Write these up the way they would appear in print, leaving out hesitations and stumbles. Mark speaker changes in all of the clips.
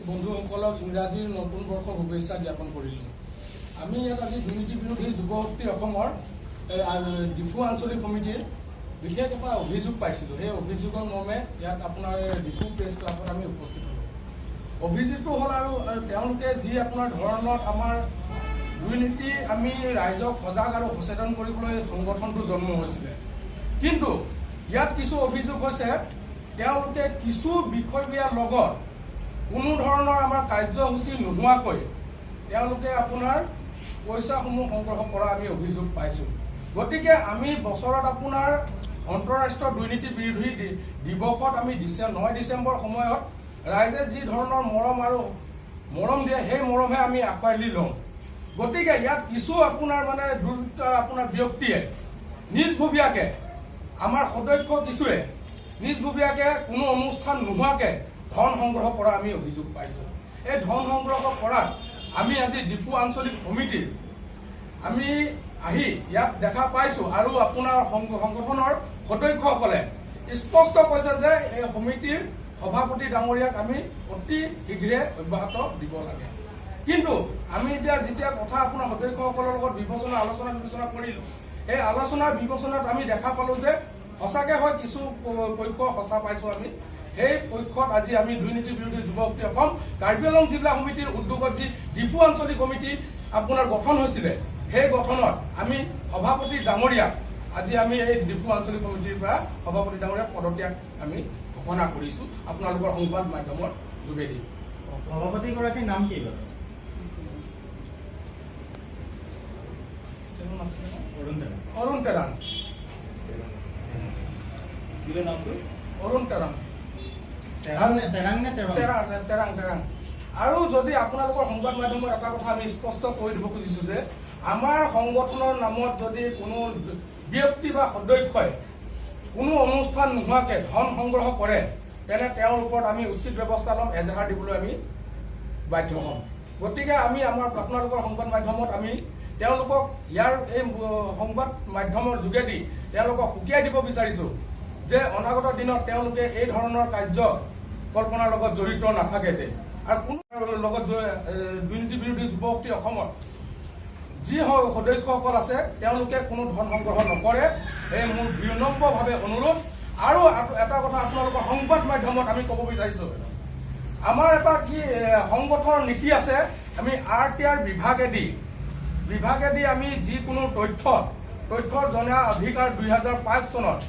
Speaker 1: বন্ধুসকলক ইংৰাজীৰ নতুন বৰ্ষৰ শুভেচ্ছা জ্ঞাপন কৰিলোঁ। আমি ইয়াত আজি দুৰ্নীতি বিৰোধী যুৱ শক্তি অসমৰ ডিফু আঞ্চলিক সমিতিৰ বিশেষ এটা অভিযোগ পাইছিলোঁ। সেই অভিযোগৰ মৰ্মে ইয়াত আপোনাৰ ডিফু প্ৰেছ ক্লাবত আমি উপস্থিত হ'লোঁ। অভিযোগটো হ'ল আৰু তেওঁলোকে যি আপোনাৰ ধৰণত আমাৰ দুৰ্নীতি আমি ৰাইজক সজাগ আৰু সচেতন কৰিবলৈ সংগঠনটো জন্ম হৈছিলে, কিন্তু ইয়াত কিছু অভিযোগ হৈছে তেওঁলোকে কিছু বিষয়ববীয়াৰ লগত কোনো ধৰণৰ আমাৰ কাৰ্যসূচী নোহোৱাকৈ তেওঁলোকে আপোনাৰ পইচাসমূহ সংগ্ৰহ কৰা আমি অভিযোগ পাইছোঁ। গতিকে আমি বছৰত আপোনাৰ আন্তঃৰাষ্ট্ৰীয় দুৰ্নীতি বিৰোধী দিৱসত আমি 9 ডিচেম্বৰ সময়ত ৰাইজে যি ধৰণৰ মৰম আৰু মৰম দিয়ে, সেই মৰমহে আমি আঁকোৱালি লওঁ। গতিকে ইয়াত কিছু আপোনাৰ মানে দুৰ্বৃত্ত আপোনাৰ ব্যক্তিয়ে নিজভবীয়াকে, আমাৰ সদস্য কিছুৱে নিজভবীয়াকে কোনো অনুষ্ঠান নোহোৱাকে ধন সংগ্ৰহ কৰা আমি অভিযোগ পাইছোঁ। এই ধন সংগ্ৰহ কৰাত আমি আজি ডিফু আঞ্চলিক সমিতিৰ আমি আহি ইয়াত দেখা পাইছো আৰু আপোনাৰ সংগঠনৰ সদস্যসকলে স্পষ্ট কৈছে যে এই সমিতিৰ সভাপতি ডাঙৰীয়াক আমি অতি শীঘ্ৰে অব্যাহত দিব লাগে। কিন্তু আমি এতিয়া যেতিয়া কথা আপোনাৰ সদস্যসকলৰ লগত বিবেচনা আলোচনা বিবেচনা কৰিলো, এই আলোচনাৰ বিবেচনাত আমি দেখা পালো যে সঁচাকে হয়, কিছু পক্ষ সঁচা পাইছো আমি। সেই পক্ষত আজি আমি দুৰ্নীতি বিৰোধী যুৱ শক্তি অসম কাৰ্বি আংলং জিলা সমিতিৰ উদ্যোগত যি ডিফু আঞ্চলিক সমিতি আপোনাৰ গঠন হৈছিলে, সেই গঠনত আমি সভাপতি ডাঙৰীয়াক আজি আমি এই ডিফু আঞ্চলিক সমিতিৰ পৰা সভাপতি ডাঙৰীয়াক পদত্যাগ আমি ঘোষণা কৰিছো আপোনালোকৰ সংবাদ মাধ্যমৰ যোগেদি।
Speaker 2: সভাপতিগৰাকীৰ নাম কি বাৰু?
Speaker 1: তেওঁৰ নাম আছিলে ন?
Speaker 2: অৰুণ তেৰাং।
Speaker 1: অৰুণ তেৰাং।
Speaker 2: কি নামটো?
Speaker 1: অৰুণ তেৰাং।
Speaker 2: তেৰাং নে তেৰাং নে তেৰং?
Speaker 1: তেৰাং, তেৰাং, তেৰাং। আৰু যদি আপোনালোকৰ সংবাদ মাধ্যমৰ এটা কথা আমি স্পষ্ট কৰি দিব খুজিছো যে আমাৰ সংগঠনৰ নামত যদি কোনো ব্যক্তি বা সদস্যই কোনো অনুষ্ঠান নোহোৱাকে ধন সংগ্ৰহ কৰে, তেনে তেওঁৰ ওপৰত আমি উচিত ব্যৱস্থা ল'ম, এজাহাৰ দিবলৈ আমি বাধ্য হ'ম। গতিকে আমি আমাৰ আপোনালোকৰ সংবাদ মাধ্যমত আমি তেওঁলোকক ইয়াৰ এই সংবাদ মাধ্যমৰ যোগেদি তেওঁলোকক সকীয়াই দিব বিচাৰিছো যে অনাগত দিনত তেওঁলোকে এই ধৰণৰ কাৰ্য কল্পনাৰ লগত জড়িত নাথাকে যে আৰু কোনো লগত দুৰ্নীতি বিৰোধী যুৱ শক্তি অসমত যি সদস্যসকল আছে, তেওঁলোকে কোনো ধন সংগ্ৰহ নকৰে, এই মোৰ বিনম্ৰভাৱে অনুৰোধ। আৰু এটা কথা আপোনালোকৰ সংবাদ মাধ্যমত আমি ক'ব বিচাৰিছো, আমাৰ এটা কি সংগঠনৰ নীতি আছে। আমি আৰ টি আৰ বিভাগেদি আমি যিকোনো তথ্য জনা অধিকাৰ 2005 চনত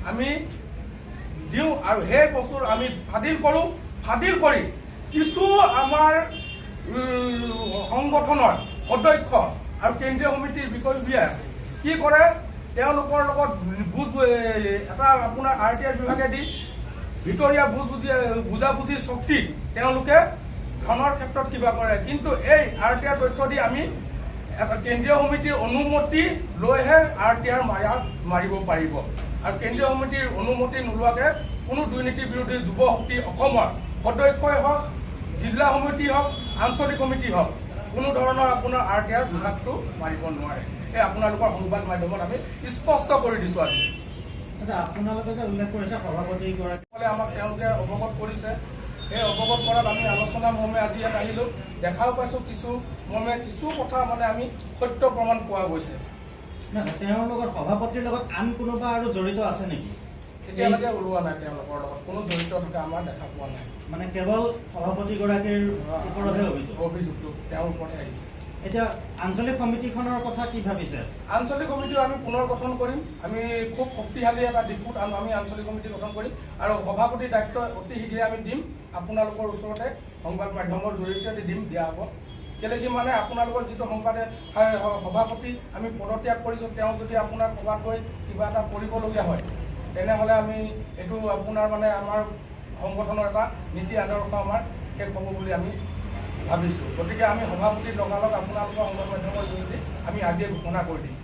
Speaker 1: আমি দিওঁ আৰু সেই বস্তুৰ আমি ফাদিল কৰোঁ। ফাদিল কৰি কিছু আমাৰ সংগঠনৰ সদস্য আৰু কেন্দ্ৰীয় সমিতিৰ বিষয়ববীয়া কি কৰে, তেওঁলোকৰ লগত বুজ এটা আপোনাৰ আৰ টি আই বিভাগেদি ভিতৰীয়া বুজাবুজি শক্তি তেওঁলোকে ধনৰ ক্ষেত্ৰত কিবা কৰে। কিন্তু এই আৰ টি আৰ তথ্য দি আমি এটা কেন্দ্ৰীয় সমিতিৰ অনুমতি লৈহে আৰ টি আৰ মাৰিব পাৰিব আৰু কেন্দ্ৰীয় সমিতিৰ অনুমতি নোলোৱাকে কোনো দুৰ্নীতি বিৰোধী যুৱ শক্তি অসমৰ সদস্যই হওক, জিলা সমিতি হওক, আঞ্চলিক সমিতি হওক, কোনো ধৰণৰ আপোনাৰ আৰ টি আৰ বিভাগটো মাৰিব নোৱাৰে। এই আপোনালোকৰ সংবাদ মাধ্যমত আমি স্পষ্ট কৰি দিছো আজি।
Speaker 2: আচ্ছা, আপোনালোকে যে উল্লেখ কৰিছে সভাপতিগৰাকী
Speaker 1: সকলে আমাক তেওঁলোকে অৱগত কৰিছে। সেই অৱগত কৰাত আমি আলোচনা মৰ্মে আজি ইয়াত আহিলো। দেখাও পাইছো কিছু মৰ্মে কিছু কথা মানে আমি সত্য প্ৰমাণ পোৱা গৈছে।
Speaker 2: নাই, নাই, তেওঁৰ লগত, সভাপতিৰ লগত আন কোনোবা আৰু জড়িত আছে নেকি?
Speaker 1: এতিয়ালৈকে ওলোৱা নাই, তেওঁলোকৰ লগত কোনো জড়িত থকা আমাৰ দেখা পোৱা নাই।
Speaker 2: মানে কেৱল সভাপতিগৰাকীৰ ওপৰতহে অভিযোগ?
Speaker 1: অভিযোগটো তেওঁৰ ওপৰতহে আহিছে।
Speaker 2: এতিয়া আঞ্চলিক সমিতিখনৰ কথা কি ভাবিছে?
Speaker 1: আঞ্চলিক সমিতিও আমি পুনৰ গঠন কৰিম। আমি খুব শক্তিশালী এটা ডিফুত আমি আঞ্চলিক সমিতি গঠন কৰিম আৰু সভাপতিৰ দায়িত্ব অতি শীঘ্ৰে আমি দিম। আপোনালোকৰ ওচৰতে সংবাদ মাধ্যমৰ জৰিয়তে দিম, দিয়া হ'ব। কেলে কি মানে আপোনালোকৰ যিটো সংবাদে সভাপতি আমি পদত্যাগ কৰিছোঁ, তেওঁ যদি আপোনাৰ ক'ৰবাত গৈ কিবা এটা কৰিবলগীয়া হয়, তেনেহ'লে আমি এইটো আপোনাৰ মানে আমাৰ সংগঠনৰ এটা নীতি আদৰ্শ আমাৰ শেষ হ'ব বুলি আমি ভাবিছোঁ। গতিকে আমি সভাপতি লগালগ আপোনালোকৰ সংবাদ মাধ্যমৰ জৰিয়তে আমি আজিয়ে ঘোষণা কৰি দিম।